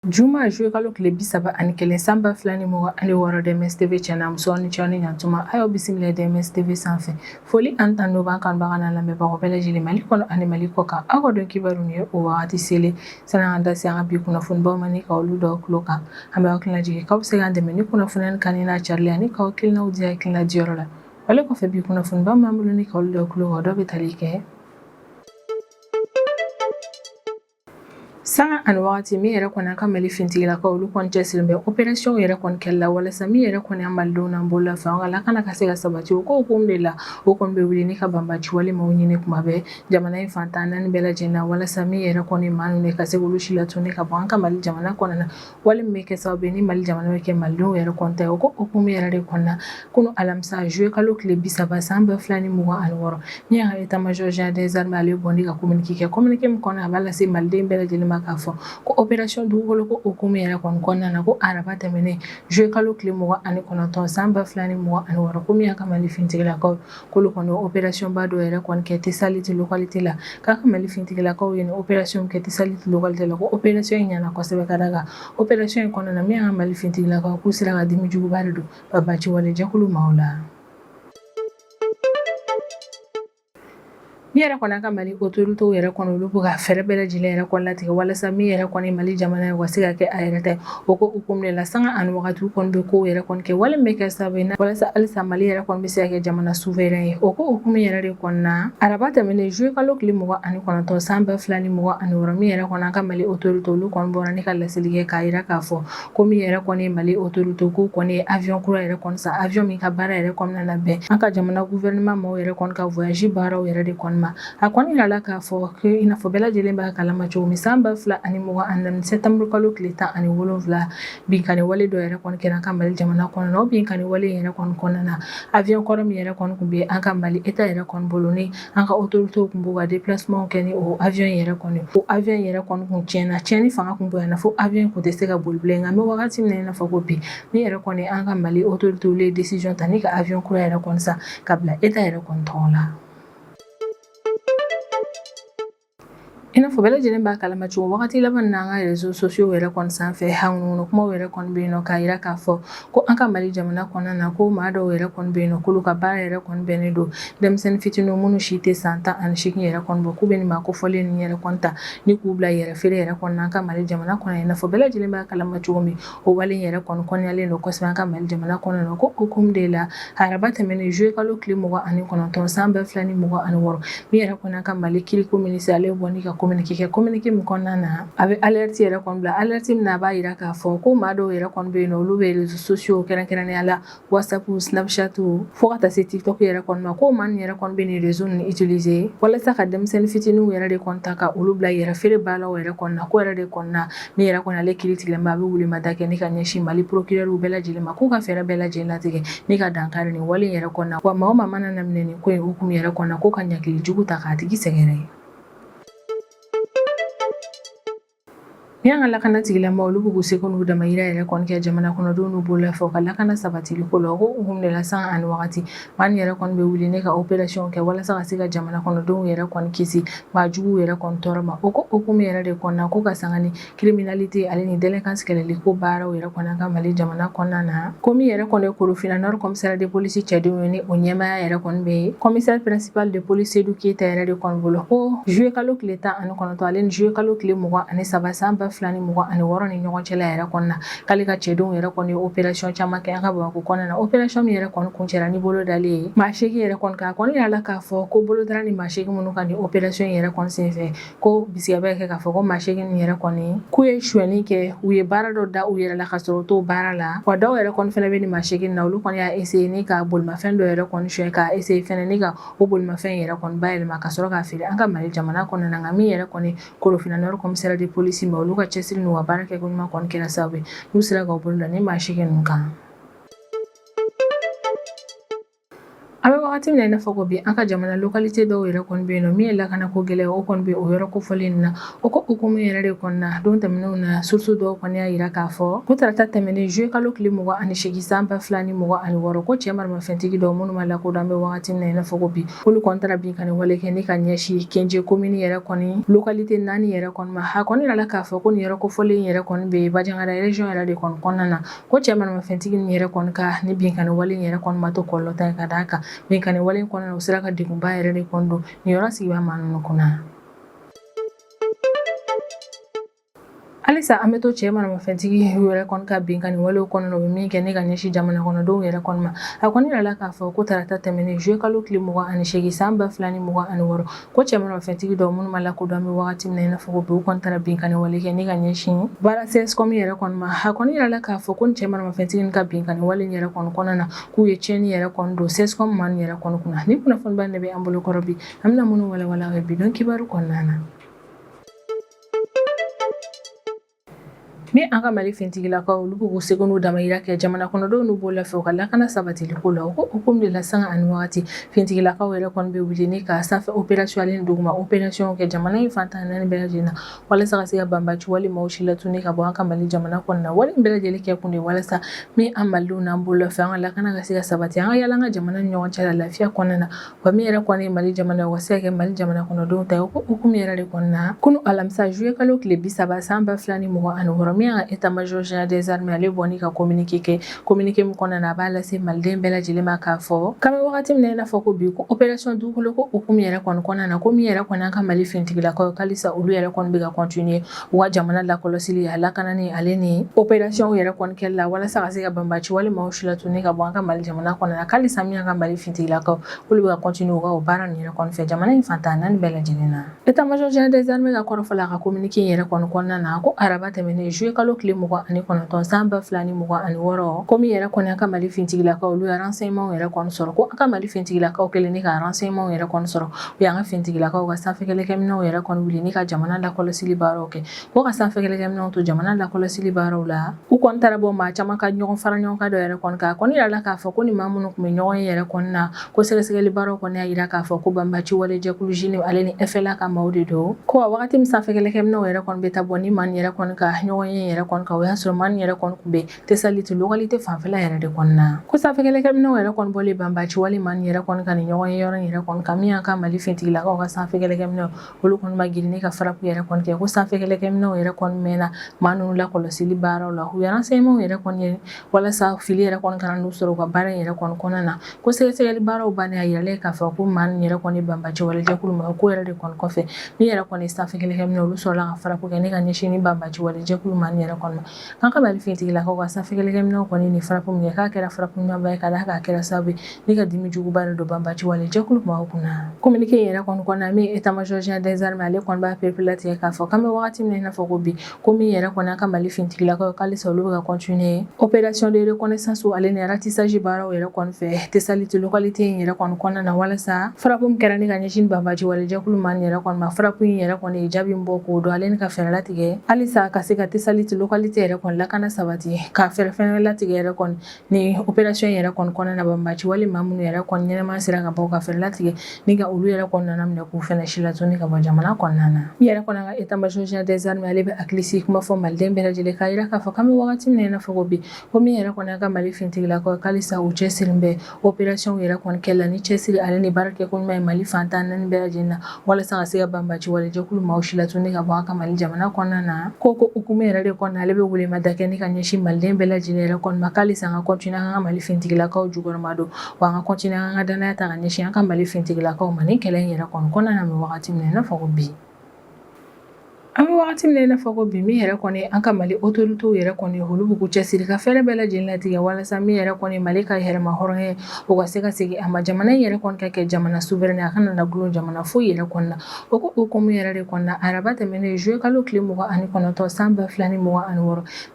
Juma juillet kalo tile 31 san 2026, DMS TV cɛ n'a muso, ni cɛw ni ɲantuma, a y'aw bisimila DMS TV sanfɛ. Foli ani tanu b'an kanubaga n'a lamɛnbagaw bɛɛ lajɛlen Mali kɔnɔ ani Mali kɔ kan. Aw ka don kibaru nin ye o wagati selen. Sani an ka da se an ka bi kunnafonibaw ma ni ka olu da tulo kan, an bɛ aw hakili lajigin k'aw bɛ se k'an dɛmɛ ni kunnafoniya kanu n'a carili ani k'aw hakilinaw di hakilina diyɔrɔ la. Wale kɔfɛ, bi kunnafoniba b'an bolo ni ka olu da tulo kan, dɔ bɛ tali kɛ sanga ani wagati min yɛrɛ kɔni an ka Mali fintigilakaw olu kɔni cɛsirilen bɛ opération yɛrɛ kɔni kɛli la walasa min yɛrɛ kɔni an malidenw n'an bolola fɛ an ka lakana ka se ka sabati. O ko hukumu de la, o kɔni bɛ wuli ni ka banbaci wale maaw ɲini kuma bɛɛ jamana in fan 14 bɛɛ lajɛlen na, walasa min yɛrɛ kɔni maa ninnu ka se k'olu si latunu ka bɔ an ka Mali jamana kɔnɔna na, wale min bɛ kɛ sababu ye ni Mali jamana bɛ kɛ malidenw yɛrɛ kɔni ta ye. O ko hukumu yɛrɛ de kɔnɔna, kunu alamisa juillet kalo tile 30 san 2026, min y'an ka état major général des armées, ale bɔ ni ka communiqué kɛ. Communiqué min kɔnɔ, a b'a lase maliden bɛɛ lajɛlen ma k'a fɔ ko opération dugukolo ko hukumu yɛrɛ kɔni kɔnɔna na, ko araba tɛmɛnen juillet kalo tile 29 san 2026, ko min y'an ka Mali fintigilakaw k'olu kɔni opération ba dɔ yɛrɛ kɔni kɛ Tesaliti localité la, k'a ka Mali fintigilakaw ye nin opération kɛ Tesaliti localité la, ko opération in ɲɛna kosɛbɛ, ka d'a kan opération in kɔnɔna na, min y'an ka Mali fintigilakaw k'u sera ka dimi juguba de don banbaci wale jɛkulu maaw la. Min yɛrɛ kɔni an ka Mali autorités yɛrɛ kɔni, olu bɛ ka fɛɛrɛ bɛɛ lajɛlen yɛrɛ kɔni latigɛ walasa min yɛrɛ kɔni Mali jamana ye, u ka se ka kɛ a yɛrɛ ta ye. O ko hukumu de la, sanga ani wagati kɔni bɛ kow yɛrɛ kɔni kɛ wale min bɛ kɛ sababu ye walasa halisa Mali yɛrɛ kɔni bɛ se ka kɛ jamana souverain ye. O ko hukumu yɛrɛ de kɔnɔna, araba tɛmɛnen juillet kalo tile 29 san 2026, min yɛrɛ kɔni an ka Mali autorités olu kɔni bɔra ni ka laseli kɛ k'a jira k'a fɔ ko min yɛrɛ kɔni ye Mali autorité ko kɔni ye avion kura yɛrɛ kɔni san, avion min ka baara yɛrɛ kɔnɔna na bɛn an ka jamana gouvernement maaw yɛrɛ kɔni ka voyage baaraw yɛrɛ de kɔni ma. A kɔni yirala k'a fɔ ko i n'a fɔ bɛɛ lajɛlen b'a kalama cogo min, san 2024 septembre kalo tile 17, binkanni wale dɔ yɛrɛ kɔni kɛra an ka Mali jamana kɔnɔ na. O binkanni wale yɛrɛ kɔni kɔnɔna na, avion kɔrɔ min yɛrɛ kɔni tun bɛ an ka Mali État yɛrɛ kɔni bolo, ni an ka autorités tun b'u ka déplacement kɛ ni o avion yɛrɛ kɔni, o avion yɛrɛ kɔni kun tiɲɛna. Tiɲɛni fanga kun bonyana fo avion kun tɛ se ka boli bilen. Nka an bɛ wagati min na i n'a fɔ ko bi, min yɛrɛ kɔni an ka Mali autorités ye décision ta ni ka avion kura yɛrɛ kɔni san ka bila État yɛrɛ kɔni tɔgɔ la. I n'a fɔ bɛɛ lajɛlen b'a kalama cogo, wagati laban na, an ka réseaux sociaux yɛrɛ kɔni sanfɛ, haŋunuŋunu kumaw yɛrɛ kɔni bɛ yen nɔ k'a jira k'a fɔ ko an ka Mali jamana kɔnɔna na, ko maa dɔw yɛrɛ kɔni bɛ yen nɔ, k'olu ka baara yɛrɛ kɔni bɛnnen don denmisɛnnin fitininw minnu si tɛ san 18 yɛrɛ kɔni bɔ, k'u bɛ nin maa kofɔlen ninnu yɛrɛ kɔni ta ni k'u bila yɛrɛ feere yɛrɛ kɔni na an ka Mali jamana kɔnɔ. I n'a fɔ bɛɛ lajɛlen b'a kalama cogo min, o wale yɛrɛ kɔni kɔniyalen don kosɛbɛ an ka Mali jamana kɔnɔ na. Ko hukumu de la, araba tɛmɛnen juillet kalo tile 29 san 2026, min yɛrɛ kɔni an ka Mali kiriko minisiri, ale bɔ ni ka communiqué kɛ. Communiqué min kɔnɔna na, a bɛ alerte yɛrɛ kɔni bila, alerte min na a b'a jira k'a fɔ ko maa dɔw yɛrɛ kɔni bɛ yen nɔ, olu bɛ réseaux sociaux, kɛrɛnkɛrɛnnenya la WhatsApp, Snapchat, fo ka taa se TikTok yɛrɛ kɔni ma, ko maa ninnu yɛrɛ kɔni bɛ nin réseau ninnu utiliser walasa ka denmisɛnnin fitininw yɛrɛ de kɔni ta ka olu bila yɛrɛ feere baaraw yɛrɛ kɔni na. Ko yɛrɛ de kɔni na, min yɛrɛ kɔni ale kiiri tigilama, a bɛ welemada kɛ ni ka ɲɛsin Mali procureur bɛɛ lajɛlen ma, k'u ka fɛɛrɛ bɛɛ lajɛlen latigɛ ni ka dankari nin wale yɛrɛ kɔni na. Wa maa o maa mana na minɛ nin ko in hukumu yɛrɛ kɔni na, k'o ka ɲangili jugu ta k'a tigi sɛgɛrɛ. Ni an ka lakana tigilama, olu b'u k'u seko n'u damayira yɛrɛ kɔni kɛ jamana kɔnɔdenw n'u bolola fɛ u ka lakana sabatili ko la. O ko hukumu de la, sanga ani wagati, maa nin yɛrɛ kɔni bɛ wuli ne ka opération kɛ walasa ka se ka jamana kɔnɔdenw yɛrɛ kɔni kisi maa juguw yɛrɛ kɔni tɔɔrɔ ma. O ko hukumu yɛrɛ de kɔnɔna, ko ka sanga ni criminalité ale ni délinquance kɛlɛli ko baaraw yɛrɛ kɔni an ka Mali jamana kɔnɔna na, ko min yɛrɛ kɔni ye Korofina Nord commissariat de police cɛdenw ye, ni o ɲɛmaaya yɛrɛ kɔni bɛ yen commissaire principal de police Seydou Keyita yɛrɛ de kɔni bolo, ko juillet kalo tile 19 ale ni juillet kalo tile 23 san 2026 ni ɲɔgɔn cɛla yɛrɛ kɔni na, k'ale ka cɛdenw yɛrɛ kɔni ye opération caman kɛ an ka Bamakɔ kɔnɔna na, opération min yɛrɛ kɔni kuncɛra ni bolo dali ye maa 8 yɛrɛ kɔni kan. A kɔni yirala k'a fɔ ko bolo dara ni maa 8 minnu kan ni opération yɛrɛ kɔni senfɛ, ko bisigiya bɛ kɛ k'a fɔ ko maa 8 ninnu yɛrɛ kɔni k'u ye sonyɛni kɛ, u ye baara dɔ da u yɛrɛ la ka sɔrɔ u t'o baara la. Wa dɔw yɛrɛ kɔni fɛnɛ bɛ nin maa 8 na, olu kɔni y'a essayer ni ka bolimafɛn dɔ yɛrɛ kɔni sonyɛ, k'a essayer fɛnɛ ni ka o bolimafɛn yɛrɛ kɔni bayɛlɛma ka sɔrɔ k'a feere an ka Mali jamana kɔnɔna na. Nka min yɛrɛ kɔni Korofina Nord commissariat de police ma, olu ka cɛsiri n'u ka baara kɛko ɲuman kɔni kɛra sababu ye n'u sera k'u bolo da ni maa 8 ninnu kan. An bɛ wagati wagati min na i n'a fɔ ko bi, an ka jamana localité dɔw yɛrɛ kɔni bɛ yen nɔ min ye lakanako gɛlɛya, o kɔni bɛ o yɔrɔ kofɔlen na. O ko hukumu yɛrɛ de kɔnɔna, don tɛmɛnenw na, source dɔw kɔni y'a jira k'a fɔ ko tarata tɛmɛnen, juillet kalo tile 28, san 2026, ko cɛ maramafɛntigi dɔw minnu ma lakodɔn bɛ wagati min na i n'a fɔ ko bi, olu kɔni taara binkanni wale kɛ ni ka ɲɛsin Kenje commune yɛrɛ kɔni localité 4 yɛrɛ kɔni ma. A kɔni yirala k'a fɔ ko nin yɔrɔ kofɔlen yɛrɛ kɔni bɛ Bandiagara région yɛrɛ de kɔni kɔnɔna na. Ko cɛ maramafɛntigi nin yɛrɛ kɔni ka ni binkanni wale yɛrɛ kɔni ma to kɔlɔlɔ ta ye, ka d'a kan binkanni wale kɔnɔna na, u sera ka degunba yɛrɛ de kɔni don nin yɔrɔ sigibaa maa ninnu kunna. Halisa an bɛ to cɛ maramafɛntigi yɛrɛ kɔni ka binkanni walew kɔnɔna, u bɛ min kɛ ne ka ɲɛsin jamana kɔnɔdenw yɛrɛ kɔni ma. A kɔni yirala k'a fɔ ko tarata tɛmɛnen, juillet kalo tile 28, san 2026, ko cɛ maramafɛntigi dɔw minnu ma lakodɔn bɛ wagati min na i n'a fɔ ko bi, u kɔni taara binkanni wale kɛ ne ka ɲɛsin baara CSCOM yɛrɛ kɔni ma. A kɔni yirala k'a fɔ ko cɛ maramafɛntigi ka binkanni wale yɛrɛ kɔni kɔnɔna na, k'u ye tiɲɛni yɛrɛ kɔni don CSCOM maa yɛrɛ kɔni kunna. Ni kunnafoniba de bɛ an bolo kɔrɔ bi, an bɛna minnu walawala bi don kibaru kɔnɔna na. Min an ka Mali finitigilakaw, olu b'u seko n'u damayira kɛ jamana kɔnɔdenw n'u bolo fɛ u ka lakana sabatili ko la. O ko hukumu de la, sanga ani wagati, finitigilakaw yɛrɛ kɔni bɛ wuli ni ka sanfɛ opération ale ni duguma opération kɛ jamana in fan 14 bɛɛ lajɛlen na, walasa ka se ka banbaci wale maaw si latunu ka bɔ an ka Mali jamana kɔnɔna na. Wale in bɛɛ lajɛlen kɛ kun de walasa min an Malidenw n'an bolo fɛ, an ka lakana ka se ka sabati, an ka yala an ka jamana ni ɲɔgɔn cɛ la lafiya kɔnɔna na, wa min yɛrɛ kɔni ye Mali jamana ye, o ka se ka kɛ Mali jamana kɔnɔdenw ta ye. O ko hukumu yɛrɛ de kɔnɔna, kunu alamisa, juillet kalo tile 30, san 2026, min y'an ka état major général des armées, ale bɔ ni ka communiqué kɛ, communiqué min kɔnɔna na, a b'a lase Maliden bɛɛ lajɛlen ma k'a fɔ k'an bɛ wagati min na i n'a fɔ ko bi, ko opération dugukolo ko hukumu yɛrɛ kɔni kɔnɔna na, ko min yɛrɛ kɔni an ka Mali finitigilakaw ye, k'alisa olu yɛrɛ kɔni bɛ ka continuer u ka jamana lakɔlɔsili, a lakanani ale ni opération yɛrɛ kɔni kɛli la, walasa ka se ka banbaci wale maaw si latunu ka bɔ an ka Mali jamana kɔnɔna na. K'alisa min y'an ka Mali finitigilakaw, olu bɛ ka continuer u ka o baara nin yɛrɛ kɔni fɛ jamana in fan 14 bɛɛ lajɛlen na. État major général des armées ka kɔrɔfɔ la, a ka communiqué in yɛrɛ kɔni kɔnɔna na, ko araba tɛmɛnen, juillet kalo tile 29, san 2026, ko min yɛrɛ kɔni an ka Mali finitigilakaw, olu ye renseignement yɛrɛ kɔni sɔrɔ, ko an ka Mali finitigilakaw kɛlen ni ka renseignement yɛrɛ kɔni sɔrɔ, u y'an ka finitigilakaw ka sanfɛ kɛlɛkɛminɛnw yɛrɛ kɔni wuli ni ka jamana lakɔlɔsili baaraw kɛ. Ko ka sanfɛ kɛlɛkɛminɛnw to jamana lakɔlɔsili baaraw la, u kɔni taara bɔ maa caman ka ɲɔgɔn fara ɲɔgɔn kan dɔ yɛrɛ kɔni kan. A kɔni yirala k'a fɔ ko ni maa minnu tun bɛ ɲɔgɔn ye yɛrɛ kɔni na, ko sɛgɛsɛgɛli baaraw kɔni y'a jira k'a fɔ ko banbaci wale jɛkulu JNIM ale ni FLA ka maaw de don. Ko a wagati min sanfɛ kɛlɛkɛminɛnw yɛrɛ kɔni bɛ taa bɔ ni maa nin yɛrɛ kɔni ka ɲɔgɔn ye yɛrɛ kɔni kan, o y'a sɔrɔ maa nin yɛrɛ kɔni tun bɛ Tesaliti localité fanfɛla yɛrɛ de kɔni na. Ko sanfɛ kɛlɛkɛminɛnw yɛrɛ kɔni bɔlen banbaci wale maa nin yɛrɛ kɔni ka nin ɲɔgɔn ye yɔrɔ in yɛrɛ kɔni kan, min y'an ka Mali finitigilakaw ka sanfɛ kɛlɛkɛminɛnw, olu kɔni ma girin ni ka frappe yɛrɛ kɔni kɛ. Ko sanfɛ kɛlɛkɛminɛnw yɛrɛ kɔni mɛnna maa ninnu lakɔlɔsili baaraw la, u ye renseignement yɛrɛ kɔni ye walasa fili yɛrɛ kɔni kana n'u sɔrɔ u ka baara in yɛrɛ kɔni kɔnɔna na. Ko sɛgɛsɛgɛli baaraw bannen, a yiralen k'a fɔ ko maa ninnu yɛrɛ kɔni banbaci wale jɛkulu ma. Ko yɛrɛ de kɔni kɔfɛ, min yɛrɛ kɔni sanfɛ kɛlɛkɛminɛnw, olu sɔrɔla ka frappe kɛ ne ka ɲɛsin ni banbaci wale jɛkulu maa nin yɛrɛ kɔni ma. K'an ka Mali finitigilakaw ka sanfɛ kɛlɛkɛminɛnw kɔni ni frappe min kɛ, k'a kɛra frappe ɲumanba ye, ka d'a kan a kɛra sababu ye ni ka dimi juguba de don banbaci wale jɛkulu maaw kunna. Communiqué in yɛrɛ kɔni kɔnɔna, min état major général des armées, ale kɔni b'a pereperelatigɛ k'a fɔ k'an bɛ wagati min na i n'a fɔ ko bi, ko min yɛrɛ kɔni an ka Mali finitigilakaw, k'alisa olu bɛ ka continuer opération de reconnaissance ale ni ratissage baaraw yɛrɛ kɔni fɛ Tesaliti localité in yɛrɛ kɔni kɔnɔna na, walasa frappe min kɛra ni ka ɲɛsin banbaci wale jɛkulu maa nin yɛrɛ kɔni ma, frappe in yɛrɛ kɔni ye jaabi min bɔ, k'o dɔn, ale ni ka fɛɛrɛ latigɛ halisa ka se ka Tesaliti localité yɛrɛ kɔni lakana sabati, ka fɛɛrɛ fɛnɛ latigɛ yɛrɛ kɔni ni opération yɛrɛ kɔni kɔnɔna na, banbaci wale maa minnu yɛrɛ kɔni ɲɛnɛma sera ka bɔ, ka fɛɛrɛ latigɛ ni ka olu yɛrɛ kɔni nana minɛ k'u fɛnɛ si latunu ka bɔ jamana kɔnɔna na. Min yɛrɛ kɔni an ka état major général des armées, ale bɛ hakili sigi kuma fɔ Maliden bɛɛ lajɛlen k'a jira k'a fɔ k'an bɛ wagati min na i n'a fɔ ko bi, ko min yɛrɛ kɔni an ka Mali finitigilakaw, k'alisa u cɛsirilen bɛ opération yɛrɛ kɔni kɛli la ni cɛsiri ale ni baara kɛko ɲuman ye Mali fan 14 bɛɛ lajɛlen na, walasa ka se ka banbaci wale jɛkulu maaw si latunu ka bɔ an ka Mali jamana kɔnɔna na. Ko hukumu yɛrɛ de kɔnɔna, ale bɛ welemada kɛ ni ka ɲɛsin Maliden bɛɛ lajɛlen yɛrɛ kɔni ma, k'alisa an ka continuer an ka Mali finitigilakaw jukɔrɔma don, wa an ka continuer an ka danaya ta ka ɲɛsin an ka Mali finitigilakaw ma ni kɛlɛ in yɛrɛ kɔni kɔnɔna na. Bɛ wagati min na i n'a fɔ ko bi, an bɛ wagati min na i n'a fɔ ko bi, min yɛrɛ kɔni an ka Mali autorités yɛrɛ kɔni, olu b'u cɛsiri ka fɛɛrɛ bɛɛ lajɛlen latigɛ walasa min yɛrɛ kɔni Mali ka yɛrɛma hɔrɔnya, o ka se ka segin a ma, jamana in yɛrɛ kɔni ka kɛ jamana souverain, a kana na gulon jamana foyi yɛrɛ kɔni na. O ko hukumu yɛrɛ de kɔnɔna, araba tɛmɛnen, juillet kalo tile 29, san 2026,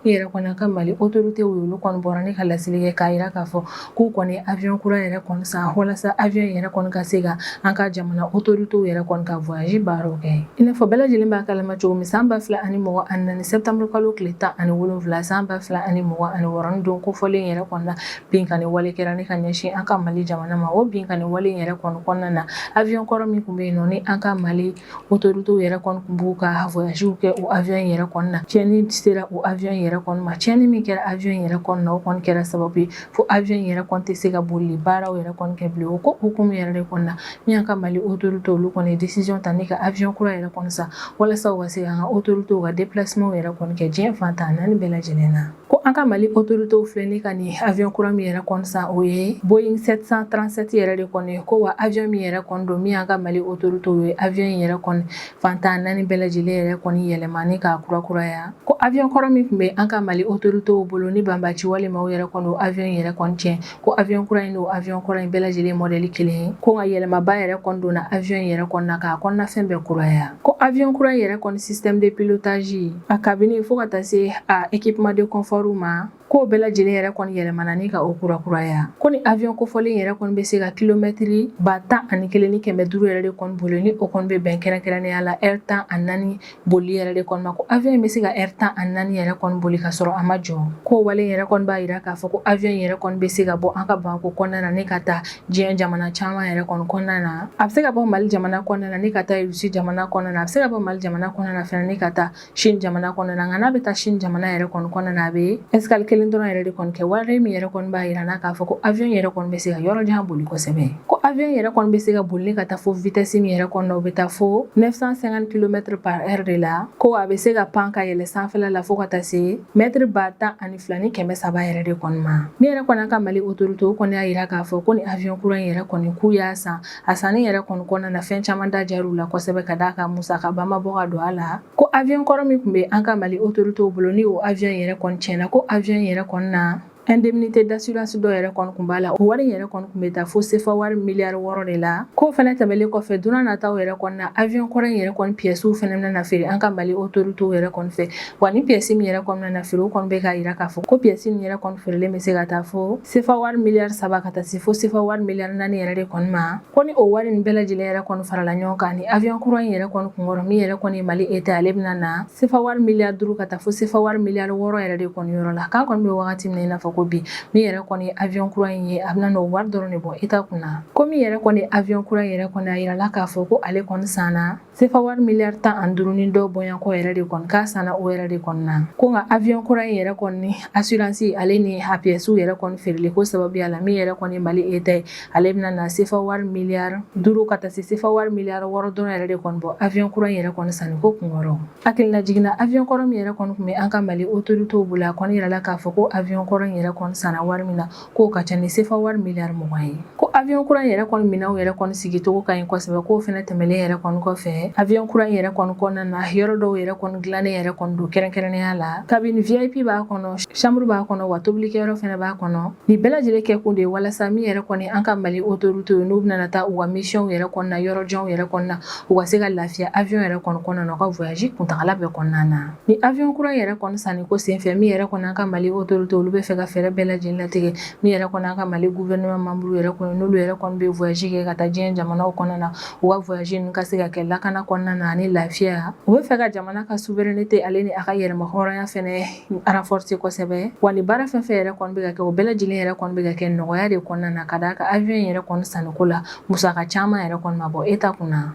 min yɛrɛ kɔni an ka Mali autorités, olu kɔni bɔra ni ka laseli kɛ k'a jira k'a fɔ k'u kɔni avion kura yɛrɛ kɔni san, walasa avion yɛrɛ kɔni ka se ka an ka jamana autorités yɛrɛ kɔni ka voyage baaraw kɛ. I n'a fɔ bɛɛ lajɛlen b'a kalama cogo min. komi san 2024 septembre kalo tile 17 san 2026 ni don kofɔlen yɛrɛ kɔnɔna na, binkanni wale kɛra ni ka ɲɛsin an ka Mali jamana ma. O binkanni wale yɛrɛ kɔni kɔnɔna na, avion kɔrɔ min tun bɛ yen nɔ, ni an ka Mali autorités yɛrɛ kɔni tun b'u ka voyagew kɛ o avion yɛrɛ kɔni na, tiɲɛni sera o avion yɛrɛ kɔni ma. Tiɲɛni min kɛra avion yɛrɛ kɔni na, o kɔni kɛra sababu ye fo avion yɛrɛ kɔni tɛ se ka boli baaraw yɛrɛ kɔni kɛ bilen. O ko hukumu yɛrɛ de kɔnɔna na, min y'an ka Mali autorités, olu kɔni ye décision ta ni ka avion kura yɛrɛ kɔni san, walasa u ka se k'an ka autorités ka déplacement yɛrɛ kɔni kɛ diɲɛ fan 14 bɛɛ lajɛlen na. Ko an ka Mali autorités filɛ ni ka nin avion kura min yɛrɛ kɔni san, o ye Boeing 737 yɛrɛ de kɔni ye. Ko wa avion min yɛrɛ kɔni don, min y'an ka Mali autorités ye avion in yɛrɛ kɔni fan 14 bɛɛ lajɛlen yɛrɛ kɔni yɛlɛma ni k'a kurakuraya. Ko avion kɔrɔ min tun bɛ an ka Mali autorités bolo, ni banbaci wale maaw yɛrɛ kɔni o avion yɛrɛ kɔni tiɲɛ, ko avion kura in n'o avion kɔrɔ in bɛɛ lajɛlen modèle kelen ye. Ko nka yɛlɛmaba yɛrɛ kɔni donna avion yɛrɛ kɔni na, k'a kɔnɔnafɛn bɛɛ kuraya. Ko avion kura yɛrɛ kɔni système de pilotage, a cabine, fo ka taa se a équipement de confort ma, k'o bɛɛ lajɛlen yɛrɛ kɔni yɛlɛmana ni ka o kurakuraya. Ko ni avion kofɔlen yɛrɛ kɔni bɛ se ka kilomɛtiri 11,500 yɛrɛ de kɔni boli, ni o kɔni bɛ bɛn kɛrɛnkɛrɛnnenya la heure 14 boli yɛrɛ de kɔni ma. Ko avion in bɛ se ka heure 14 yɛrɛ kɔni boli ka sɔrɔ a ma jɔ. Ko wale yɛrɛ kɔni b'a jira k'a fɔ ko avion yɛrɛ kɔni bɛ se ka bɔ an ka Bamakɔ kɔnɔna na ni ka taa diɲɛ jamana caman yɛrɛ kɔni kɔnɔna na. A bɛ se ka bɔ Mali jamana kɔnɔna na ni ka taa Russie jamana kɔnɔna na. A bɛ se ka bɔ Mali jamana kɔnɔna na fana ni ka taa Chine jamana kɔnɔna na. Nka n'a bɛ taa Chine jamana yɛrɛ kɔni kɔnɔna na, a bɛ escale kelen dɔrɔn yɛrɛ de kɔni kɛ. Wale min yɛrɛ kɔni b'a jira n'a k'a fɔ ko avion yɛrɛ kɔni bɛ se ka yɔrɔ jan boli kosɛbɛ. Ko avion yɛrɛ kɔni bɛ se ka boli ka taa fo vitesse min yɛrɛ kɔni na, o bɛ taa fo 950 km par heure de la. Ko a bɛ se ka pan ka yɛlɛ sanfɛla la fo ka taa se mètre 12,300 yɛrɛ de kɔni ma. Min yɛrɛ kɔni ka Mali autorité kɔni y'a jira k'a fɔ ko ni avion kura in yɛrɛ kɔni k'u y'a san, a sanni yɛrɛ kɔni kɔnɔna na, fɛn caman da jar'u la kosɛbɛ, ka d'a kan musakaba ma bɔ ka don a la. Ko avion kɔrɔ min tun bɛ an ka Mali autorité bolo, ni o avion yɛrɛ kɔni tiɲɛna, ko avion yɛrɛ kɔni na, indemnité d'assurance dɔ yɛrɛ kɔni tun b'a la. O wari yɛrɛ kɔni tun bɛ taa fo sefa wari miliyari 6 de la. K'o fana tɛmɛlen kɔfɛ, don nataw yɛrɛ kɔni na, avion kɔrɔ in yɛrɛ kɔni pièces fana bɛna feere an ka Mali autorités yɛrɛ kɔni fɛ. Wa ni pièce min yɛrɛ kɔni bɛna feere, o kɔni bɛ k'a jira k'a fɔ ko pièce min yɛrɛ kɔni feerelen bɛ se ka taa fo sefa wari miliyari 3 ka taa se fo sefa wari miliyari 4 yɛrɛ de kɔni ma. Ko ni o wari nin bɛɛ lajɛlen yɛrɛ kɔni farala ɲɔgɔn kan, ni avion kura in yɛrɛ kɔni kunkɔrɔ, min yɛrɛ kɔni ye Mali État, ale bɛna na sefa wari miliyari 5 ka taa fo sefa wari miliyari 6 yɛrɛ de kɔni yɔrɔ la. K'an kɔni bɛ wagati min na i n'a fɔ ko bi, min yɛrɛ kɔni ye avion kura in ye, a bɛna n'o wari dɔrɔn de bɔ État kunna. Ko min yɛrɛ kɔni ye avion kura in yɛrɛ kɔni, a yirala k'a fɔ ko ale kɔni sanna sefa wari miliyari 15 ni dɔ bɔɲɔgɔnko yɛrɛ de kɔni, k'a sanna o yɛrɛ de kɔni na. Ko nka avion kura in yɛrɛ kɔni assurance, ale ni a pièces yɛrɛ kɔni feereli ko sababuya la, min yɛrɛ kɔni Mali État ye, ale bɛna na sefa wari miliyari 5 ka taa se sefa wari miliyari 6 dɔrɔn yɛrɛ de kɔni bɔ avion kura in yɛrɛ kɔni sanni ko kunkɔrɔ. Hakilina jiginna, avion kɔrɔ min yɛrɛ kɔni tun bɛ an ka Mali autorités bolo, a kɔni yirala k'a fɔ ko avion kɔrɔ in yɛrɛ kɔni sanna wari min na, k'o ka ca ni sefa wari miliyari 20 ye. Ko avion kura in yɛrɛ kɔni minɛnw yɛrɛ kɔni sigicogo ka ɲi kosɛbɛ. K'o fana tɛmɛlen yɛrɛ kɔni kɔfɛ, avion kura in yɛrɛ kɔni kɔnɔna na, yɔrɔ dɔw yɛrɛ kɔni dilannen yɛrɛ kɔni don kɛrɛnkɛrɛnnenya la. Cabine VIP b'a kɔnɔ, chambre b'a kɔnɔ, wa tobilikɛyɔrɔ fana b'a kɔnɔ. Nin bɛɛ lajɛlen kɛ kun de ye walasa min yɛrɛ kɔni an ka Mali autorités ye, n'u bɛna taa u ka mission yɛrɛ kɔnɔna, yɔrɔ janw yɛrɛ kɔnɔna, u ka se ka lafiya avion yɛrɛ kɔni kɔnɔna na, u ka voyage kuntagala bɛɛ kɔnɔna na. Ni avion kura yɛrɛ kɔni sanni ko senfɛ, min yɛrɛ kɔni an ka Mali autorité, olu bɛ fɛ ka fɛɛrɛ bɛɛ lajɛlen latigɛ. Min yɛrɛ kɔni an ka Mali gouvernement membre yɛrɛ kɔni, n'olu yɛrɛ kɔni bɛ voyage kɛ ka taa diɲɛ jamanaw kɔnɔna na, u ka voyage ninnu ka se ka kɛ lakana kɔnɔna na ani lafiya. U bɛ fɛ ka jamana ka souveraineté, ale ni a ka yɛrɛma hɔrɔnya fɛnɛ renforcer kosɛbɛ. Wa ni baara fɛn fɛn yɛrɛ kɔni bɛ ka kɛ, o bɛɛ lajɛlen yɛrɛ kɔni bɛ ka kɛ nɔgɔya de kɔnɔna na, ka d'a kan avion yɛrɛ kɔni sanniko la, musaka caman yɛrɛ kɔni ma bɔ État kunna.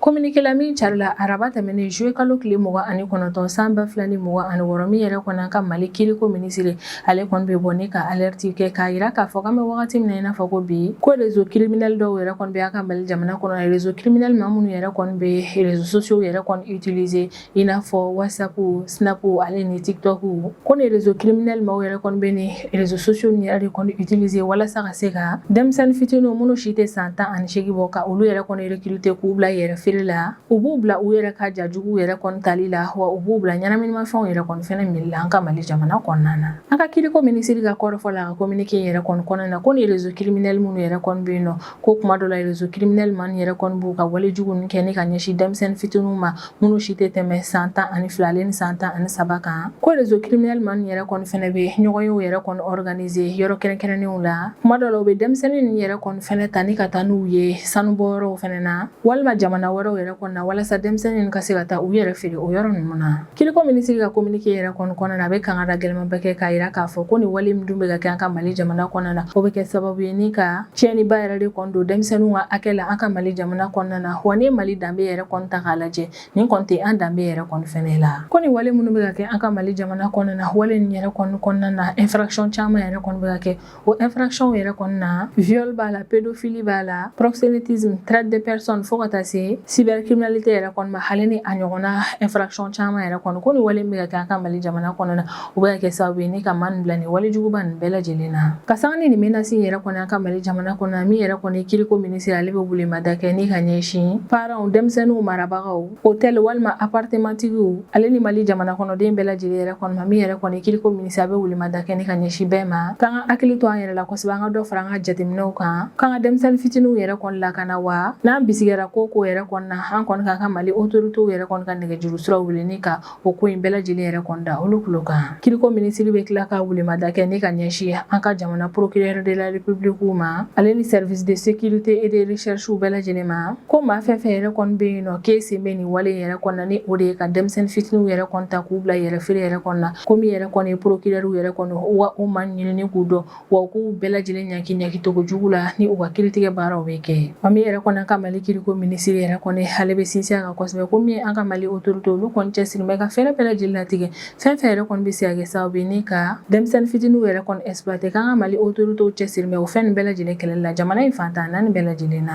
Communiqué la min carila araba tɛmɛnen, juillet kalo tile 29 san 2026, min yɛrɛ kɔni an ka Mali kiriko minisiri, ale kɔni bɛ bɔ ni ka alerte kɛ k'a jira k'a fɔ k'an bɛ wagati min na i n'a fɔ ko bi, ko réseau criminel dɔw yɛrɛ kɔni bɛ an ka Mali jamana kɔnɔ. Réseau criminel maa minnu yɛrɛ kɔni bɛ réseaux sociaux yɛrɛ kɔni utiliser, i n'a fɔ WhatsApp, Snap, ale ni TikTok, ko ni réseau criminel maaw yɛrɛ kɔni bɛ ni réseaux sociaux nin yɛrɛ de kɔni utiliser walasa ka se ka denmisɛnnin fitininw minnu si tɛ san 18 bɔ, ka olu yɛrɛ kɔni recruter k'u bila yɛrɛ feere la. U b'u bila u yɛrɛ ka jajugu yɛrɛ kɔni tali la, wa u b'u bila ɲɛnaminimafɛnw yɛrɛ kɔni fɛnɛ mili la an ka Mali jamana kɔnɔna na. An ka kiriko minisiri ka kɔrɔfɔ la, a ka communiqué yɛrɛ kɔni kɔnɔna na, ko ni réseau criminel minnu yɛrɛ kɔni bɛ yen nɔ, ko kuma dɔ la réseau criminel maa yɛrɛ kɔni b'u ka wale jugu ninnu kɛ ni ka ɲɛsin denmisɛnnin fitininw ma minnu si tɛ tɛmɛ san 12 ale ni san 13 kan. Ko réseau criminel maa yɛrɛ kɔni fɛnɛ bɛ ɲɔgɔnyew yɛrɛ kɔni organiser yɔrɔ kɛrɛnkɛrɛnnenw la. Kuma dɔ la, u bɛ denmisɛnnin ninnu yɛrɛ kɔni fɛnɛ ta ni ka taa n'u ye sanubɔyɔrɔw fɛnɛ na, walima jamana wɛrɛw. wɛrɛw yɛrɛ kɔni na walasa denmisɛnnin ka se ka taa u yɛrɛ feere o yɔrɔ ninnu na. Kiriko minisiri ka communiqué yɛrɛ kɔni kɔnɔna na, a bɛ kangari gɛlɛnmanba kɛ k'a jira k'a fɔ ko nin wale min dun bɛ ka kɛ an ka Mali jamana kɔnɔna na, o bɛ kɛ sababu ye ni ka tiɲɛniba yɛrɛ de kɔni don denmisɛnninw ka hakɛ la an ka Mali jamana kɔnɔna na. Wa n'i ye Mali danbe yɛrɛ kɔni ta k'a lajɛ, nin kɔni tɛ an danbe yɛrɛ kɔni fɛnɛ la. Ko nin wale minnu bɛ ka kɛ an ka Mali jamana kɔnɔna na, wale nin yɛrɛ kɔni kɔnɔna na, infraction caman yɛrɛ kɔni bɛ ka kɛ. O infraction yɛrɛ kɔni na, viol b'a la, pédophilie b'a la, proxénétisme, traite de personnes, fo ka taa se cybercriminalité yɛrɛ kɔni ma, hali ni a ɲɔgɔnna infraction caman yɛrɛ kɔni. Ko nin wale min bɛ ka kɛ an ka Mali jamana kɔnɔna na, o bɛ ka kɛ sababu ye ni ka maa bila nin wale juguba nin bɛɛ lajɛlen na. Ka sanga ni nin menace yɛrɛ kɔni an ka Mali jamana kɔnɔna na, min yɛrɛ kɔni kiriko minisiri, ale bɛ welemada kɛ ni ka ɲɛsin parents, denmisɛnninw marabagaw, hôtel walima appartement tigiw, ale ni Mali jamana kɔnɔden bɛɛ lajɛlen yɛrɛ kɔni ma. Min yɛrɛ kɔni kiriko minisiri, a bɛ welemada kɛ ni ka ɲɛsin bɛɛ ma k'an ka hakili to an yɛrɛ la kosɛbɛ, an ka dɔ fara an ka jateminɛw kan, k'an ka denmisɛnnin fitininw yɛrɛ kɔni lakana. Wa n'an bisigiyara ko ko yɛrɛ kɔni na, an kɔni k'an ka Mali autorités yɛrɛ kɔni ka nɛgɛjuru siraw wele ni ka o ko in bɛɛ lajɛlen yɛrɛ kɔni da olu tulo kan. Kiriko minisiri bɛ tila ka welemada kɛ ni ka ɲɛsin an ka jamana procureur de la République ma, ale ni service de sécurité et de recherche bɛɛ lajɛlen ma, ko maa fɛn fɛn yɛrɛ kɔni bɛ yen nɔ k'e sen bɛ nin wale yɛrɛ kɔni na, ni o de ye ka denmisɛnnin fitininw yɛrɛ kɔni ta k'u bila yɛrɛ feere yɛrɛ kɔni na, ko min yɛrɛ kɔni ye procureur yɛrɛ kɔni wa o ma ɲinini k'u dɔn, wa u k'u bɛɛ lajɛlen ɲangi ɲangicogo jugu la ni u ka kiiritigɛ baaraw bɛ kɛ. Wa min yɛrɛ kɔni an ka Mali kiriko minisiri yɛrɛ kɔni, ale bɛ sinsin a kan kosɛbɛ ko min an ka Mali autorité, olu kɔni cɛsiri bɛ ka fɛɛrɛ bɛɛ lajɛlen latigɛ, fɛn fɛn yɛrɛ kɔni bɛ se ka kɛ sababu ye ni ka denmisɛnnin fitininw yɛrɛ kɔni exploiter, k'an ka Mali autorité cɛsiri bɛ o fɛn nin bɛɛ lajɛlen kɛlɛli la jamana in fan 14 bɛɛ lajɛlen na.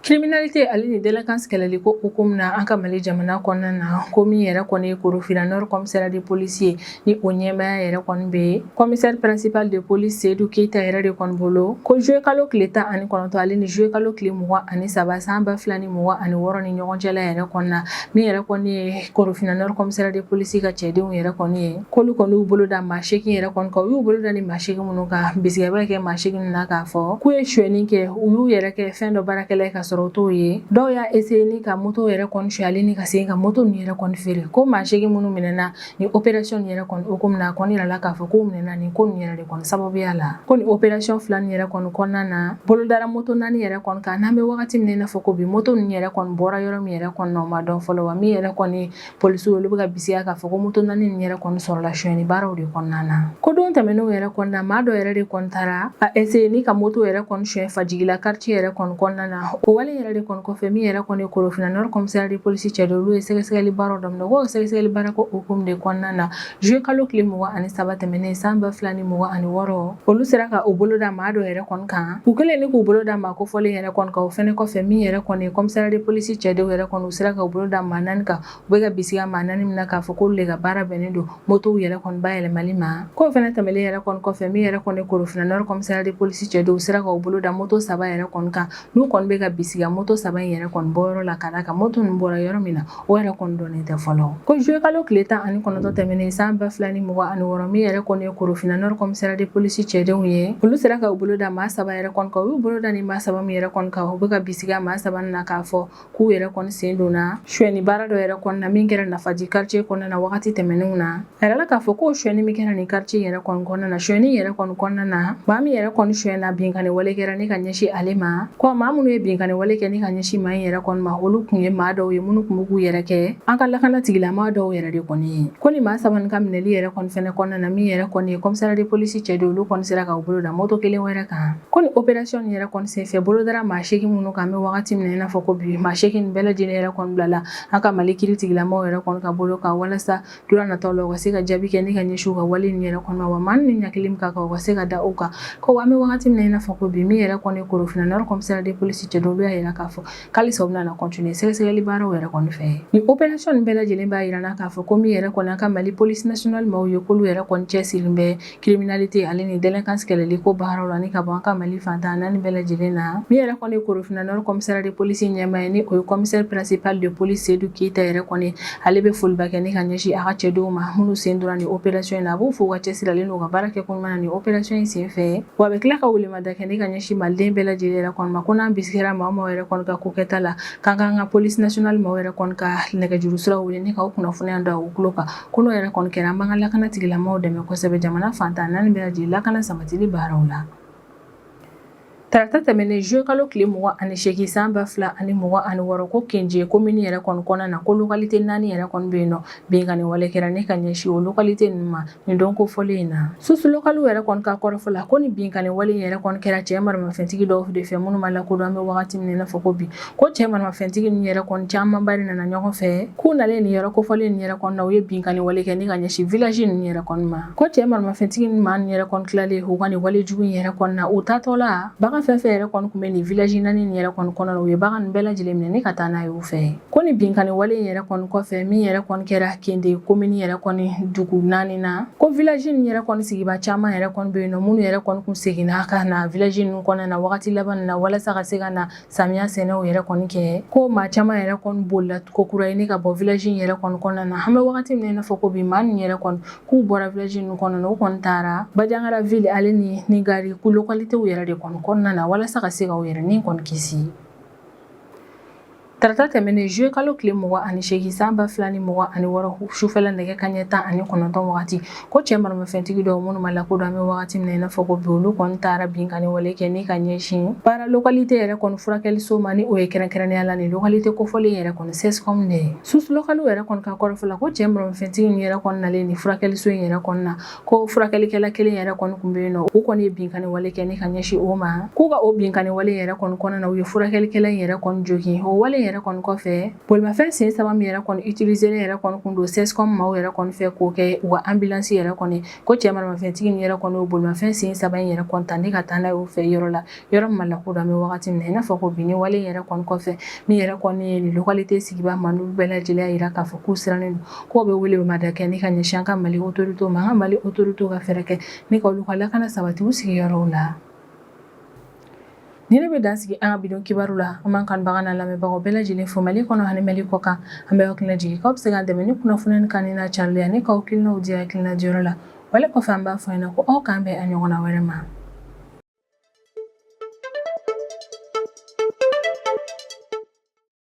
Criminalité ale ni délinquance kɛlɛli ko hukumu na an ka Mali jamana kɔnɔna na, ko min yɛrɛ kɔni ye Korofina Nord commissariat de police ye, ni o ɲɛmaaya yɛrɛ kɔni bɛ commissaire principal de police Seydou Keita yɛrɛ de kɔni bolo, ko juillet kalo tile 19 ale ni juillet kalo tile 23 san 2026 ni ɲɔgɔn cɛla yɛrɛ kɔni na, min yɛrɛ kɔni ye Korofina Nord commissariat de police ka cɛdenw yɛrɛ kɔni ye, k'olu kɔni y'u bolo da maa 8 yɛrɛ kɔni kan. U y'u bolo da ni maa 8 minnu kan, bisigiya bɛ kɛ maa 8 na k'a fɔ k'u ye sonyɛni kɛ, u y'u yɛrɛ kɛ fɛn dɔ baarakɛla ye ka sɔrɔ o t'o ye. Dɔw y'a essayer ni ka moto yɛrɛ kɔni suɲɛ, ale ni ka segin ka moto ninnu yɛrɛ kɔni feere. Ko maa 8 minnu minɛna ni opération nin yɛrɛ kɔni hukumu na, a kɔni yirala k'a fɔ k'u minɛna nin ko nin yɛrɛ de kɔni sababuya la. Ko nin opération fila nin yɛrɛ kɔni kɔnɔna na, bolodara moto 4 yɛrɛ kɔni kan. N'an bɛ wagati min na i n'a fɔ ko bi, moto ninnu yɛrɛ kɔni bɔra yɔrɔ min yɛrɛ kɔni na, o ma dɔn fɔlɔ. Wa min yɛrɛ kɔni polisiw, olu bɛ ka bisigiya k'a fɔ ko moto 4 nin yɛrɛ kɔni sɔrɔla sonyɛni baaraw de kɔnɔna na. Ko don tɛmɛnenw yɛrɛ kɔni na, maa dɔ yɛrɛ de kɔni taara a essayer ni ka moto yɛrɛ kɔni suɲɛ Fajigila quartier yɛrɛ kɔni kɔnɔna na. O wale yɛrɛ de kɔni kɔfɛ, min yɛrɛ kɔni ye Korofina Nord commissariat de police cɛdenw, olu ye sɛgɛsɛgɛli baaraw daminɛ. Ko sɛgɛsɛgɛli baara ko hukumu de kɔnɔna na, juillet kalo tile 23 tɛmɛnen san 2026, olu sera ka u bolo da maa dɔ yɛrɛ kɔni kan. U kɛlen ni k'u bolo da maa kofɔlen yɛrɛ kɔni kan, o fɛnɛ kɔfɛ, min yɛrɛ kɔni ye commissariat de police cɛdenw yɛrɛ kɔni, u sera ka u bolo da maa 4 kan. U bɛ ka bisigiya maa 4 min na k'a fɔ k'olu de ka baara bɛnnen don motow yɛrɛ kɔni bayɛlɛmali ma. K'o fɛnɛ tɛmɛlen yɛrɛ kɔni kɔfɛ, min yɛrɛ kɔni Korofina Nord commissariat de police cɛdenw sera ka u bolo da moto 3 yɛrɛ kɔni kan, n'u kɔni bɛ ka bisigiya moto 3 in yɛrɛ kɔni bɔyɔrɔ la, ka d'a kan moto ninnu bɔra yɔrɔ min na, o yɛrɛ kɔni dɔnnen tɛ fɔlɔ. Ko juillet kalo tile 19 tɛmɛnen san 2026, min yɛrɛ kɔni ye Korofina Nord commissariat de police cɛdenw ye, olu sera ka u bolo da maa 3 yɛrɛ kɔni kan. U y'u bolo da ni maa 3 min yɛrɛ kɔni kan, u bɛ ka bisigiya maa 3 na k'a fɔ k'u yɛrɛ kɔni sen donna sonyɛni baara dɔ yɛrɛ kɔni na min kɛra Nafaji quartier kɔnɔna na wagati tɛmɛnenw na. A yirala k'a fɔ k'o sonyɛni min kɛra nin quartier yɛrɛ kɔni kɔnɔna na, sonyɛni yɛrɛ kɔni kɔnɔna na, maa min yɛrɛ kɔni sonyɛna, binkanni wale kɛra ni ka ɲɛsin ale ma. Ko maa minnu ye binkanni wale kɛ ni ka ɲɛsin maa in yɛrɛ kɔni ma, olu kun ye maa dɔw ye minnu kun bɛ k'u yɛrɛ kɛ an ka lakana tigilamaa dɔw yɛrɛ de kɔni ye. Ko ni maa 3 nin ka minɛli yɛrɛ kɔni fɛnɛ kɔnɔna na, min yɛrɛ kɔni ye commissariat de police cɛdenw, olu kɔni sera ka u bolo da moto kelen wɛrɛ kan. Ko ni opération nin yɛrɛ kɔni senfɛ, bolodara maa 8 minnu kan, an bɛ wagati min na i n'a fɔ ko bi, maa 8 bɛɛ lajɛlen yɛrɛ kɔni bilala an ka Mali kiiri tigilamaaw yɛrɛ kɔni ka bolo kan, walasa don nataw la u ka se ka jaabi kɛ ni ka ɲɛsin u ka wale nin yɛrɛ kɔni ma. Wa maa ni ɲangili min ka kan, u ka se ka da u kan. Ko an bɛ wagati min na i n'a fɔ ko bi, min yɛrɛ kɔni Korofina Nord commissariat de police cɛdenw, olu y'a yira k'a fɔ k'alisa u bɛna na continuer sɛgɛsɛgɛli baaraw yɛrɛ kɔni fɛ. Nin opération nin bɛɛ lajɛlen b'a yira n na k'a fɔ ko min yɛrɛ kɔni an ka Mali police nationale maaw ye, k'olu yɛrɛ kɔni cɛsirilen bɛ criminalité ale ni délinquance kɛlɛli ko baaraw la ni ka bɔ an ka Mali fan 14 bɛɛ lajɛlen na. Min yɛrɛ kɔni ye Korofina Nord commissariat de police ɲɛmaa ye, ni o ye commissaire principal de police Seydou Keita yɛrɛ kɔni, ale bɛ foliba kɛ ni ka ɲɛsin a ka cɛdenw ma minnu sen donna nin opération in na. A b'u fo u ka cɛsiri ale n'u ka baara kɛ ko ɲuman na nin opération in senfɛ. Wa a bɛ tila ka welemada kɛ ni ka ɲɛsin maliden bɛɛ lajɛlen yɛrɛ kɔni ma, ko n'an bisigiyara maa o maa yɛrɛ kɔni ka ko kɛta la, k'an k'an ka police nationale maaw yɛrɛ kɔni ka nɛgɛjuru siraw wele ni k'aw kunnafoniya da u tulo kan. Ko n'o yɛrɛ kɔni kɛra, an b'an ka lakana tigilamaaw dɛmɛ kosɛbɛ jamana fan 14 bɛɛ lajɛlen lakana sabatili baaraw la. Tarata tɛmɛnen juillet kalo tile 28 san 2026, ko Kenje komini yɛrɛ kɔni kɔnɔna na, ko localité naani yɛrɛ kɔni bɛ yen nɔ, binkanni wale kɛra ni ka ɲɛsin o localité ninnu ma nin don kofɔlen in na. Source locale yɛrɛ kɔni ka kɔrɔfɔ la, ko ni binkanni wale in yɛrɛ kɔni kɛra cɛ maramafɛntigi dɔw de fɛ minnu ma lakodɔn an bɛ wagati min na i n'a fɔ ko bi. Ko cɛ maramafɛntigi ninnu yɛrɛ kɔni camanba de nana ɲɔgɔn fɛ, k'u nalen nin yɔrɔ kofɔlen ninnu yɛrɛ kɔni na, u ye binkanni wale kɛ ni ka ɲɛsin village ninnu yɛrɛ kɔni ma. Ko cɛ maramafɛntigi ninnu maa ninnu yɛrɛ kɔni tilalen u ka nin wale jugu in yɛrɛ kɔni na, u taatɔ la, bagan fɛn fɛn yɛrɛ kɔni tun bɛ nin village naani nin yɛrɛ kɔni kɔnɔ na, u ye bagan ninnu bɛɛ lajɛlen minɛ ni ka taa n'a ye u fɛ. Ko nin binkanni wale in yɛrɛ kɔni kɔfɛ, min yɛrɛ kɔni kɛra Kende komini yɛrɛ kɔni dugu naani na, ko village ninnu yɛrɛ kɔni sigibaa caman yɛrɛ kɔni bɛ yen nɔ, minnu yɛrɛ kɔni kun seginna ka na village ninnu kɔnɔna na wagati laban na walasa ka se ka na samiya sɛnɛw yɛrɛ kɔni kɛ. Ko maa caman yɛrɛ kɔni bolila ko kura ye ni ka bɔ village in yɛrɛ kɔni kɔnɔna na. An bɛ wagati min na i n'a fɔ ko bi, maa ninnu yɛrɛ kɔni k'u bɔra village ninnu kɔnɔna na, u kɔni taara Bajangara ville ale ni Nigari ku localitéw yɛrɛ de kɔni kɔnɔna na walasa ka se ka u yɛrɛ ni kɔni kisi. Tarata tɛmɛnen juillet kalo tile 28 san 2026, sufɛla nɛgɛ kanɲɛ 19 wagati, ko cɛ maramafɛntigi dɔw minnu ma lakodɔn an bɛ wagati min na i n'a fɔ ko bi, olu kɔni taara binkanni wale kɛ ni ka ɲɛsin Para localité yɛrɛ kɔni furakɛliso ma, ni o ye kɛrɛnkɛrɛnnenya la nin localité kofɔlen yɛrɛ kɔni CSCOM de ye. Source locale yɛrɛ kɔni ka kɔrɔfɔ la, ko cɛ maramafɛntigi ninnu yɛrɛ kɔni nalen nin furakɛliso in yɛrɛ kɔni na, ko furakɛlikɛla kelen yɛrɛ kɔni tun bɛ yen nɔ, u kɔni ye binkanni wale kɛ ni ka ɲɛsin o ma. K'u ka o binkanni wale yɛrɛ kɔni kɔnɔna na, u ye furakɛlikɛla in yɛrɛ kɔni jogin. O wale yɛrɛ kɔni kɔfɛ, bolimafɛn sen saba min yɛrɛ kɔni utiliser yɛrɛ kɔni kun don CSCOM maaw yɛrɛ kɔni fɛ k'o kɛ u ka ambulance yɛrɛ kɔni, ko cɛ maramafɛntigi nin yɛrɛ kɔni o bolimafɛn sen saba in yɛrɛ kɔni ta ni ka taa n'a ye u fɛ yɔrɔ la, yɔrɔ min ma lakodɔn an bɛ wagati min na i n'a fɔ ko bi. Ni wale yɛrɛ kɔni kɔfɛ, min yɛrɛ kɔni ye nin localité sigibaa maa ninnu bɛɛ lajɛlen y'a jira k'a fɔ k'u sirannen don, k'o bɛ welemada kɛ ni ka ɲɛsin an ka Mali autorités ma, an ka Mali autorités ka fɛɛrɛ kɛ ni ka olu ka lakana sabati u sigiyɔrɔw la. Ni ne bɛ dan sigi an ka bi don kibaru la. An b'an kanubaga n'a lamɛnbagaw bɛɛ lajɛlen fo Mali kɔnɔ ani Mali kɔ kan. An bɛ hakilina jigin k'aw bɛ se k'an dɛmɛ ni kunnafoni kanuni n'a carili ani k'aw hakilinaw di hakilina diyɔrɔ la. Wale kɔfɛ, an b'a fɔ ɲɛna ko aw k'an bɛn a ɲɔgɔnna wɛrɛ ma.